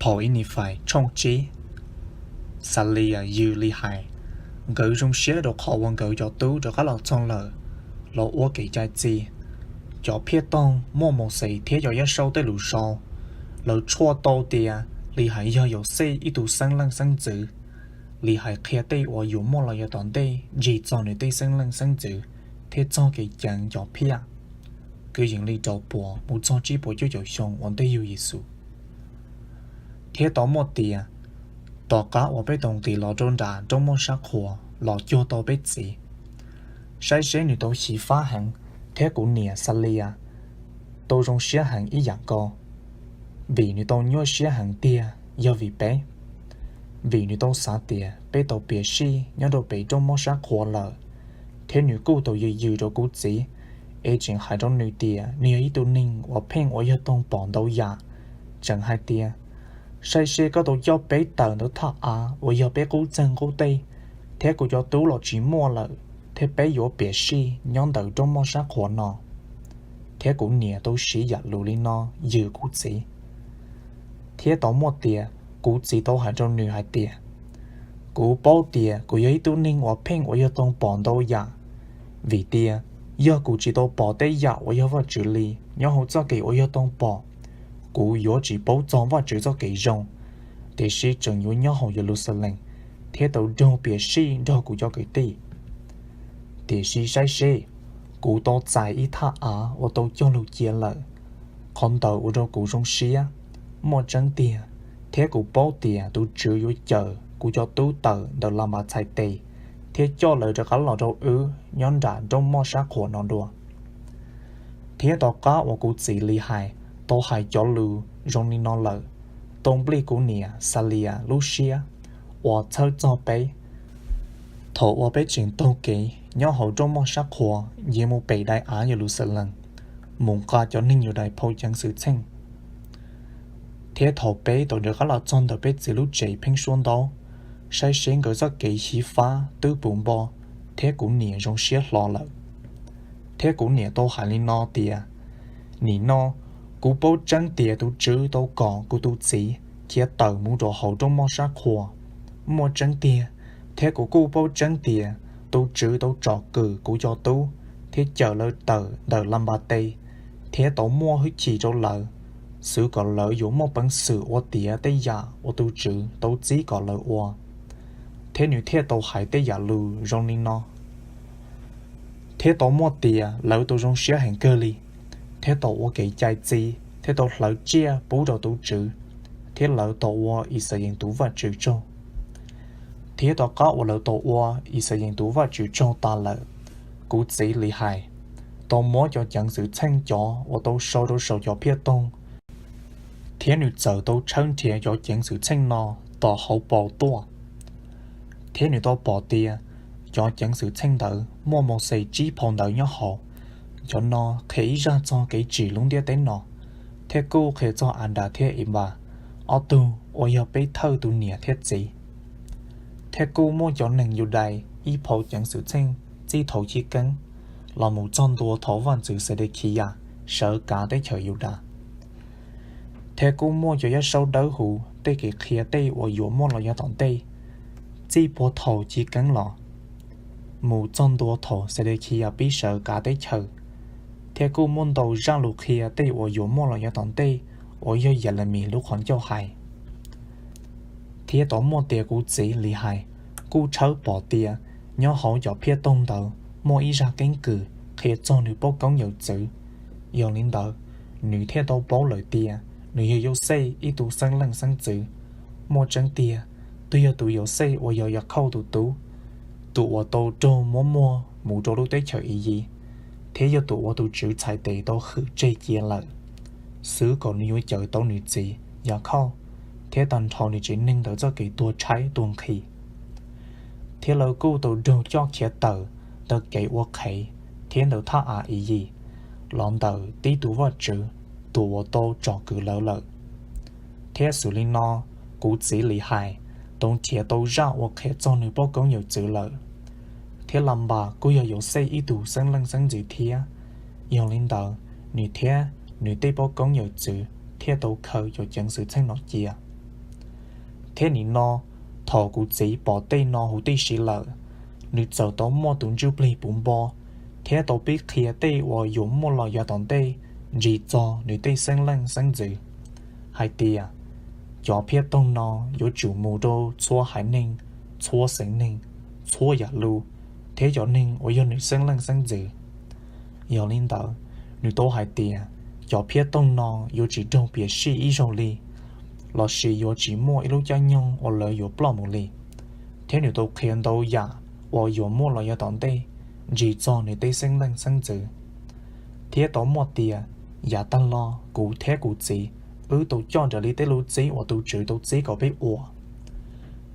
Hauv ib Nifais tshooj tsib, Xalias yws Lihais, nkawd zoo siab rau qhov uas nkawd cov tub rov qab los txog lawm, los ua kev cai txi. Cov phiaj toog muaj Mauxes thiab cov yaj saub tej lus sau, lawv tshuaj tau tias Lihais yog Yauxej ib tug xeeb leej xeeb ntxwv. Lihais qhia tej uas yuav muaj los yav tom ntej ntsig txog nws tej xeeb leej xeeb ntxwv thiab txog kev ceev cov phiaj, kwv yees li rau puas mus txog tsib puas cuaj caum xyoo uas ntej yug Yexus. Thiab tau muaj tias, tom qab uas peb tau nqis los rau nram roob moj sab qhua los cuag tau peb txiv, saib seb nws tau xyiv fab heev, thiab kuv niam Xalias tau zoo siab heev ib yam nkaus, vim nws tau nyuaj siab heev tiag yog vim peb, vim nws tau xav tias peb tau piam sij nyob rau pem roob moj sab qhua lawm. Thiab nws kuj tau yws yws rau kuv txiv, es tseem hais rau nws tias nws yog ib tug neeg uas pheej ua yog toog pom ntau yam, tseem hais tias, saib seb koj tau coj peb tawm ntawm thaj av uas yog peb qub txeeg qub teg, thiab kuv cov tub los tsis muaj lawm, thiab peb yuav piam sij nyob ntawm roob moj sab qhua no. Thiab kuv niam tau siv yam lus li no yws kuv txiv. Thiab tau muaj tias kuv txiv tau hais rau nws hais tias, kuv paub tias kuv yog ib tug neeg uas pheej ua yog toog pom ntau yam, vim tias yog kuv tsis tau pom tej yam uas yog Vajtswv li nyob hauv txoj kev ua yog toog pom, kuv yuav tsis paub txog Vajtswv txoj kev zoo, tiam sis tseem yuav nyob hauv Yeluxalees thiab tau raug piam sij nrog kuv cov kwv tij. Tiam sis saib seb, kuv tau txais ib thaj av uas tau cog lus cia lawm, qhov ntawd ua rau kuv zoo siab. Muaj tseeb tiag, thiab kuv paub tias tus Tswv yuav cawm kuv cov tub tawm ntawm Lanpas txhais tes thiab coj lawv rov qab los rau wb nyob nram roob moj sab qhua no dua. Thiab tom qab uas kuv txiv Lihais tau hais cov lus zoo li no lawm, tau nplij kuv niam Xalias lub siab uas txhawj txog peb, thaum uas peb tseem taug kev nyob hauv roob moj sab qhua nce mus pem daim av Yeluxalees mus nqa cov neeg Yudais phau ceev xwm txheej. Thiab thaum peb tau rov qab los txog ntawm peb txiv lub tsev pheeb suab ntaub, saib seb nkawd txoj kev xyiv fab twb puv npo, thiab kuv niam zoo siab hlo lawm. Thiab kuv niam tau hais li no tias, nim no kuv paub tseeb tias tus Tswv tau kom kuv tus txiv khiav tawm mus rau hauv roob moj sab qhua. Muaj tseeb tiag, thiab kuv kuj paub tseeb tias tus Tswv tau tsom kwm kuv cov tub thiab cawm lawv tawm ntawm Lanpas tes, thiab tau muaj hwj chim rau lawv, xwv kom lawv yuav muaj peev xwm ua tiav tej yam uas tus Tswv tau txib kom lawv ua. Thiab nws thiaj tau hais tej yam lus zoo li no. Thiab tau muaj tias lawv tau zoo siab heev kawg li, thiab tau ua kev cai txi, thiab tau hlawv tsiaj pub rau tus Tswv, thiab lawv tau ua Ixayees tus Vajtswv tsaug. Thiab tom qab uas lawv tau ua Ixayees tus Vajtswv tsaug tas lawm, kuv txiv Lihais tau muab cov ceev xwm txheej cov uas tau sau rau saum cov phiaj toog, thiab nws txawm tau tshawb nrhiav cov ceev xwm txheej no tom hauv paus tuaj. Thiab nws tau pom tias cov ceev xwm txheej ntawd muaj Mauxes tsib phau ntawv nyob hauv. Cov no qhia ib zaj txog kev tsim lub ntiaj teb no, thiab kuj qhia txog Adas thiab Enpas, ob tug uas yog peb thawj tus niam thiab txiv. Thiab kuj muaj cov neeg Yudais ib phau ceev xwm txheej txij thaum chiv keeb los mus txog ntua thaum vaj ntxwv Xedekiyas sawv kav teb chaws Yudas. Thiab kuj muaj cov yaj saub dawb huv tej kev qhia tej uas yuav muaj los yav tom ntej, txij puag thaum chiv keeb los mus txog ntua thaum Xedekiyas pib sawv kav teb chaws. Thiab kuj muaj ntau zaj lus qhia tej uas yuav muaj los yav tom ntej uas yog Yelemis lub qhov ncauj hais. Thiab tau muaj tias kuv txiv Lihais kuj tshawb pom tias nyob hauv cov phiaj toog ntawd muaj ib zaj keeb kwm qhia txog nws poj koob yawm txwv. Yog li ntawd, nws thiaj tau paub lawm tias nws yog Yauxej ib tug xeeb leej xeeb ntxwv. Muaj tseeb tiag, twb yog tus Yauxej uas yog Yakhauj tus tub, tus uas tau raug muab muag mus rau lub teb chaws Iyiv, thiab yog tus uas tus Tswv txhais tes tau hwm tseg cia lawm, xwv kom nws yuav cawm tau nws txiv Yakhauj, thiab tag nrho nws tsev neeg ntawm txoj kev tuag tshaib tuag nqhis. Thiab lawv kuj tau raug coj khiav tawm ntawm kev ua qhev thiab ntawm thaj av Iyiv los ntawm tib tus Vajtswv, tus uas tau tsom kwm lawv lawm. Thiab xws li no, kuv txiv Lihais tau nrhiav tau zaj uas qhia txog nws poj koob yawm txwv lawm. Thiab Lanpas kuj yog Yauxej ib tug xeeb leej xeeb ntxwv thiab. Yog li ntawd, nws thiab nws tej poj koob yawm txwv thiaj tau khaws cov ceev xwm txheej no cia. Thiab nim no, thaum kuv txiv pom tej no huv tib si lawm, nws txawm tau muaj tus ntsuj plig puv npo thiab tau pib qhia tej uas yuav muaj los yav tom ntej ntsig txog nws tej xeeb leej xeeb ntxwv, hais tias cov phiab toog no yuav tsum mus rau txhua haiv neeg, txhua xeem neeg, txhua yam lus, thiab cov neeg uas yog nws xeeb leej xeeb ntxwv. Yog li ntawd, nws tau hais tias cov phiab toog no yuav tsis raug piam sij ib zaug li, lossis yuav tsis muaj ib lub caij nyoog uas lawv yuav ploj mus li. Thiab nws tau qhia ntau yam uas yuav muaj los yav tom ntej ntsig txog nws tej xeeb leej xeeb ntxwv. Thiab tau muaj tias, yav tag los kuv thiab kuv txiv wb tau coj raws li tej lus txib uas tus Tswv tau txib kom peb ua,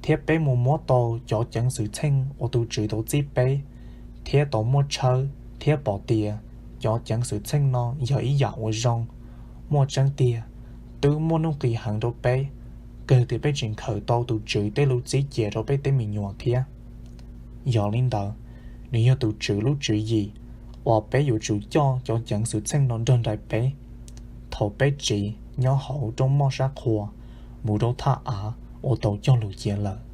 thiab peb mus muab tau cov ceev xwm txheej uas tus Tswv tau txib peb, thiab tau muab tshawb thiab pom tias cov ceev xwm txheej no yog ib yam uas zoo, muaj tseeb tiag, twb muaj nuj nqis heev rau peb, kawg tias peb tseem khaws tau tus Tswv tej lus txib cia rau peb tej me nyuam thiab. Yog li ntawd, nws yog tus Tswv lub tswv yim uas peb yuav tsum coj cov ceev xwm txheej no nrog nraim peb thaum peb tsiv nyob hauv rooj moj sab qhua mus rau thaj av uas tau cog lus cia lawm.